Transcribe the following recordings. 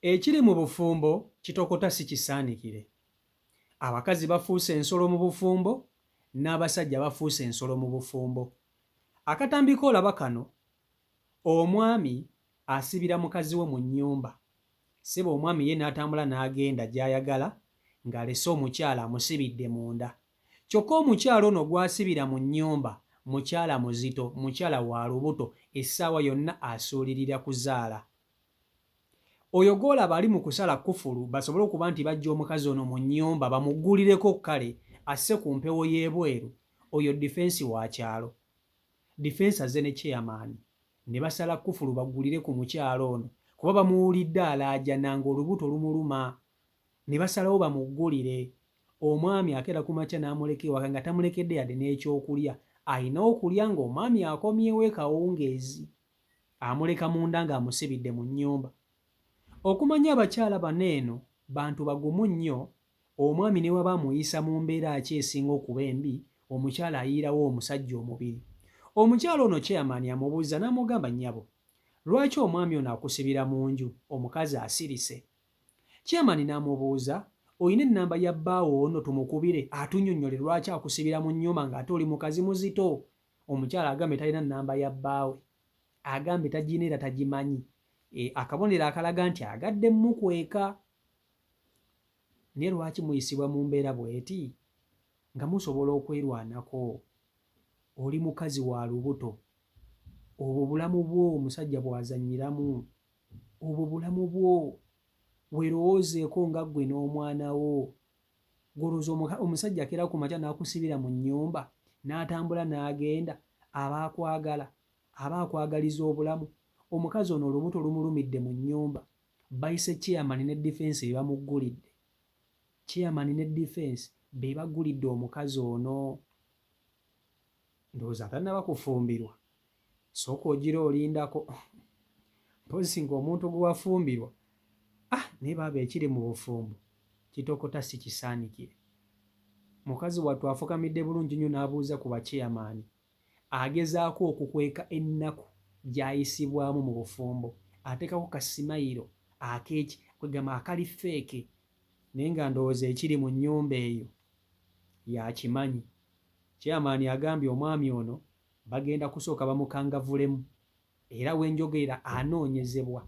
Ekiri mu bufumbo kitokota si kisaanikire. Abakazi bafuuse ensolo mu bufumbo n'abasajja bafuuse ensolo mu bufumbo. Akatambi k'olaba kano, omwami asibira mukazi we mu nnyumba. Ssebo omwami ye n'atambula n'agenda gy'ayagala ng'alese omukyala amusibidde munda. Kyokka omukyala ono gw'asibira mu nnyumba mukyala muzito, mukyala wa lubuto essaawa yonna asuulirira kuzaala. Oyo gw'olaba ali mu kusala kkufulu basobole okuba nti baggya omukazi ono mu nnyumba bamuggulireko kale asse ku mpewo y'ebweru, oyo difensi wa kyalo. Difensi azze ne chairman ne basala kkufulu baggulire ku mukyala ono kuba bamuwulidde alaajana ng'olubuto lumuluma ne basalawo bamuggulire. Omwami akeera ku makya n'amuleka ewaka nga tamulekedde yadde n'ekyokulya. Alina okulya ng'omwami akomyewo e kawungeezi. Amuleka munda ng'amusibidde mu nnyumba. Okumanya abakyala bano eno bantu bagumu nnyo, omwami ne bw'aba amuyisa mu mbeera ki esinga okuba embi, omukyala ayiirawo omusajja omubiri. Omukyala ono chairman amubuuzza n'amugamba nnyabo, lwaki omwami ono akusibira mu nju? Omukazi asirise. Chairman n'amubuuza, olina ennamba ya bbaawo ono tumukubire atunnyonnyole lwaki akusibira mu nnyumba ng'ate oli mukazi muzito? Omukyala agambye talina nnamba ya bbaawe. Agambye tagirina era tagimanyi. E, akabonero akalaga nti agadde mukweka. Naye lwaki muyisibwa mu mbeera bw'eti nga musobola okwerwanako? Oli mukazi wa lubuto. Obwo bulamu bwo omusajja bw'azannyiramu. Obwo bulamu bwo. Weerowoozeeko nga ggwe n'omwana wo. Ggwe olowooza omusajja akeera ku makya n'akusibira mu nnyumba n'atambula n'agenda aba akwagala? Aba akwagaliza obulamu? Omukazi ono olubuto lumulumidde mu nnyumba. Bayise chairman ne defense be bamuggulidde. Chairman ne defense be baggulidde omukazi ono. Ndowooza tannaba kufumbirwa. Sooka ogira olindako. Mpozzi ng'omuntu gwe wafumbirwa. Ah, naye baaba ekiri mu bufumbo kitokota si kisaanikire. Mukazi wattu afukamidde bulungi nnyo n'abuuza ku bachairman. Agezaako okukweka ennaku gy'ayisibwamu mu bufumbo. Ateekako ka simayiro akeeki kwegamba akali feeke naye nga ndowooza ekiri mu nnyumba eyo y'akimanyi. Chairman agambye omwami ono bagenda kusooka bamukangavvulemu era we njogerera anoonyezebwa.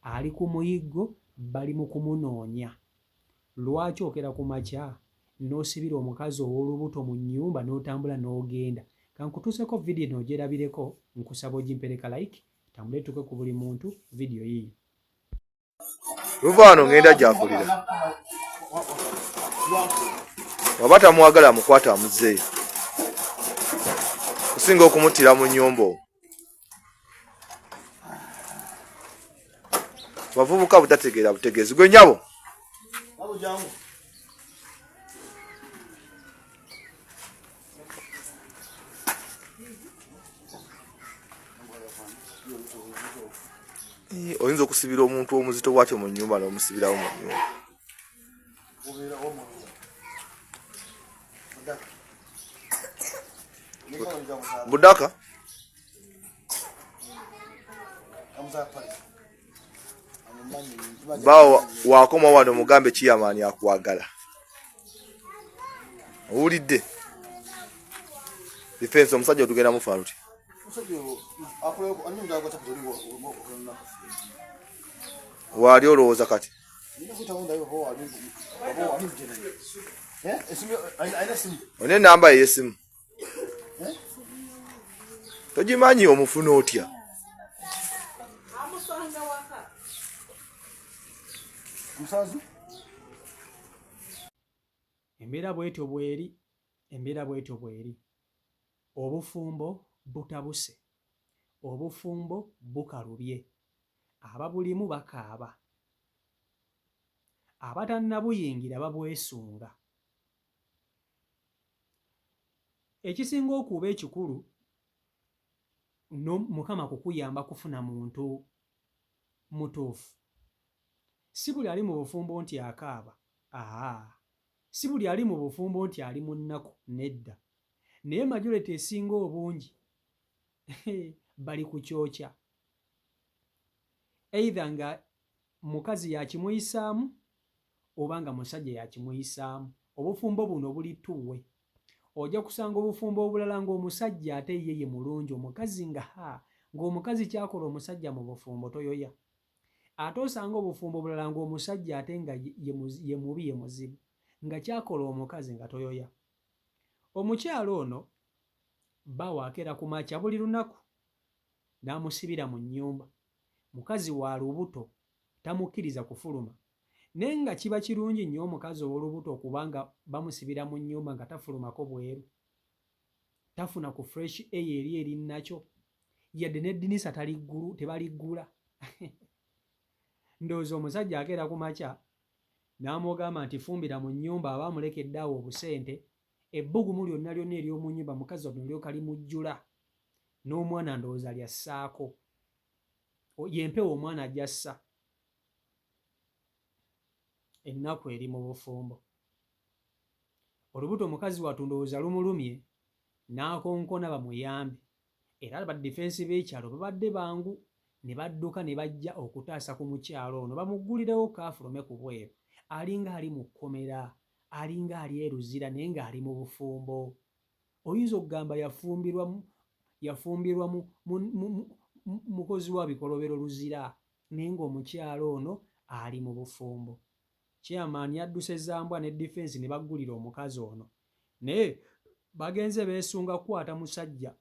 Ali ku muyiggo bali mu kumunoonya. Lwaki okera ku makya n'osibira omukazi ow'olubuto mu nnyumba n'otambula n'ogenda? Kankutuuseeko vidiyo eno ogyerabireko, nkusaba ogimpere ka like etambule etuuke ku buli muntu. Vidiyo yiiyo. Luva wano ngenda gyakulira. Waba tamwagala amukwata amuzzeeyo. Kusinga okumuttira mu nnyumba omwo. Bavubuka butategeera butegeezi. Gwe nyabo. Oyinza okusibira omuntu omuzito bwatyo mu nyumba n'omusibirawo mu nyumba. Budaka bawo wakoma wano mugambe kiyamaani akwagala owulidde defense omusajja otugenda mufa luti waali olowooza kati olina enamba ye yesimu togimanyi omufuna otya Embeera bwetyo bweri, embeera bwetyo bweri. Obufumbo butabuse, obufumbo bukalubye, ababulimu bakaaba, abatannabuyingira babwesunga. Ekisinga okuba ekikulu no Mukama kukuyamba kufuna muntu mutuufu. Si buli ali mu bufumbo nti akaaba, ahaa. Si buli ali mu bufumbo nti ali mu nnaku, nedda. Naye majority esinga obungi bali ku kyokya. Either nga mukazi yakimuyisaamu oba nga musajja yakimuyisaamu. Obufumbo buno buli tuwe. Ojja kusanga obufumbo obulala ng'omusajja ate ye ye mulungi, omukazi nga ha ng'omukazi kyakola omusajja mu bufumbo toyoya. Ate osanga obufumbo obulala ng'omusajja ate nga ye mubi ye muzibu nga kyakola omukazi nga toyoya. Omukyala ono bba we akeera ku makya buli lunaku n'amusibira mu nnyumba. Mukazi wa lubuto tamukkiriza kufuluma. Naye nga kiba kirungi nnyo omukazi ow'olubuto okuba nga bamusibira mu nnyumba nga tafulumako bweru. Tafuna ku fresh air eri eri nakyo. Yadde n'eddinisa taliggulu tebaliggula. Ndowooza omusajja akeera ku makya n'amugamba nti fumbira mu nnyumba aba amulekedde awo obusente, ebbugumu lyonna lyonna ery'omu nnyumba mukazi wattu ne liryoka limujjula n'omwana ndowooza ly'assaako. Y'empewo omwana gy'assa. Ennaku eri mu bufumbo. Olubuto mukazi wattu ndowooza lumulumye n'akonkona bamuyambe era ba difensi b'ekyalo babadde bangu ne badduka ne bajja okutaasa ku mukyala ono bamuggulirewo kaafulume ku bweru. Alinga ali mu kkomera, alinga ali e Luzira naye ng'ali mu bufumbo. Oyinza okugamba yafumbirwa yafumbirwa mukozi wa bikolobero Luzira naye ng'omukyala ono ali mu bufumbo. Chairman yadduse za mbwa ne defense ne baggulira omukazi ono. Naye bagenze beesunga kukwata musajja.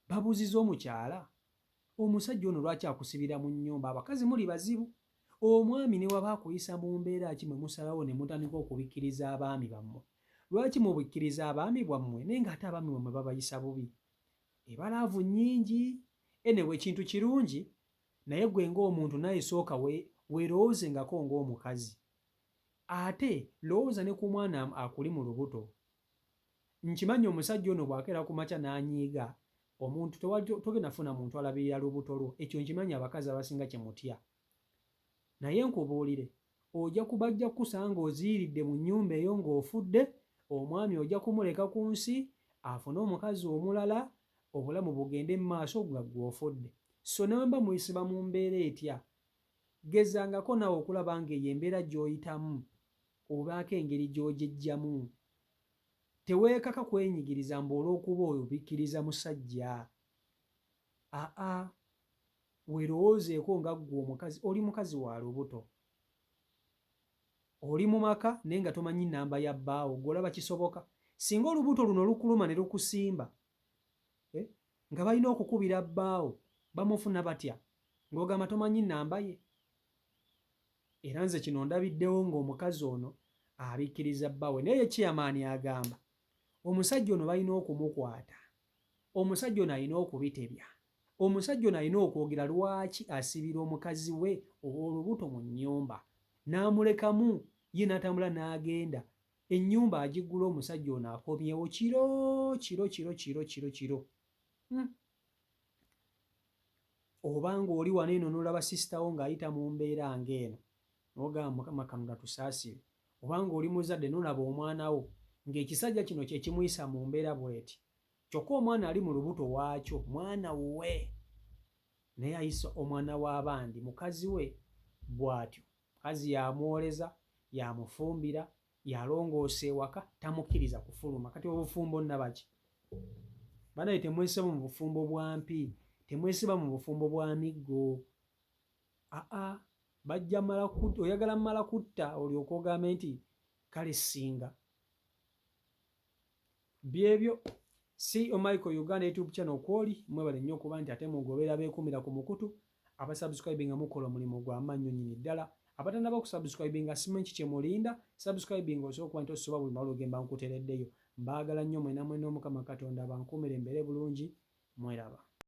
Babuuziza omukyala, omusajja ono lwaki akusibira mu nnyumba? Abakazi muli bazibu. Omwami ne waba akuyisa mu mbeera ki mwe musalawo ne mutandika okubikkiriza abaami bammwe. Lwaki mubikkiriza abaami bwammwe naye ng'ate abaami bammwe babayisa bubi? Eba laavu nnyingi. Anyway kintu kirungi Naye gwe ng'omuntu naye sooka weerowoozengako ng'omukazi. Ate lowooza ne ku mwana akuli mu lubuto. Nkimanyi omusajja ono bw'akeera ku makya n'anyiiga, omuntu togenda kufuna muntu alabirira lubuto lwo. Ekyo nkimanyi abakazi abasinga kye mutya. Naye nkubuulire, oja ku bajja kukusanga ng'oziyiridde mu nnyumba eyo ng'ofudde, omwami oja kumuleka ku nsi afune omukazi omulala obulamu bugende mu maaso nga ggwe ofudde. So ne bwe muba muyisiba mu mbeera etya, gezangako naawe okulaba ng'eyo embeera gy'oyitamu obaako engeri gy'ogyeggyamu. Teweekaka kwenyigiriza mbu olw'okuba obikkiriza musajja. Aa, weerowoozeeko nga ggwe omukazi, oli mukazi wa lubuto. Oli mu maka naye nga tomanyi nnamba ya bbaawo, ggwe olaba kisoboka? Singa olubuto luno lukuluma ne lukusimba, eh, nga balina okukubira bbaawo, bamufuna batya ng'ogamba tomanyi nnamba ye? Era nze kino ndabiddewo ng'omukazi ono abikkiriza bba we. Naye ye chairman agamba omusajja ono balina okumukwata, omusajja ono alina okubitebya. Omusajja ono alina okwogera lwaki asibira omukazi we ow'olubuto mu nnyumba n'amulekamu ye n'atambula n'agenda. Ennyumba agiggula omusajja ono akomyewo kiro kiro kiro kiro kiro kiro. Hmm. Oba ng'oli wano eno n'olaba sisita wo ng'ayita mu mbeera ng'eno n'ogamba Mukama Katonda tusaasire. Oba ng'oli muzadde n'olaba omwana wo ng'ekisajja kino kye kimuyisa mu mbeera bw'eti. Kyokka omwana ali mu lubuto waakyo mwana wuwe naye ayisa omwana w'abandi mukazi we bw'atyo. Mukazi y'amwoleza, y'amufumbira, y'alongoosa ewaka tamukkiriza kufuluma. Kati obufumbo nnabaki? Banaye temwesiba mu bufumbo bwa mpi, temwesiba mu bufumbo bwa miggo. Aa bajja mala oyagala mmala kutta olyoke ogambe nti kale ssinga. Byebyo. CEO Michael Uganda YouTube channel kwoli mwebale nnyo okuba nti ate mugobera beekumira ku mukutu abasubscribinga mukola omulimu gwa mannyo nyini ddala abatanaba okusubscribinga simanyi ki kyemulinda subscribinga osobola okuba nti osoba buli mawulire gemba nkutereddeyo mbaagala nnyo mwena mwena omukama katonda abankuumire mbeere bulungi mweraba.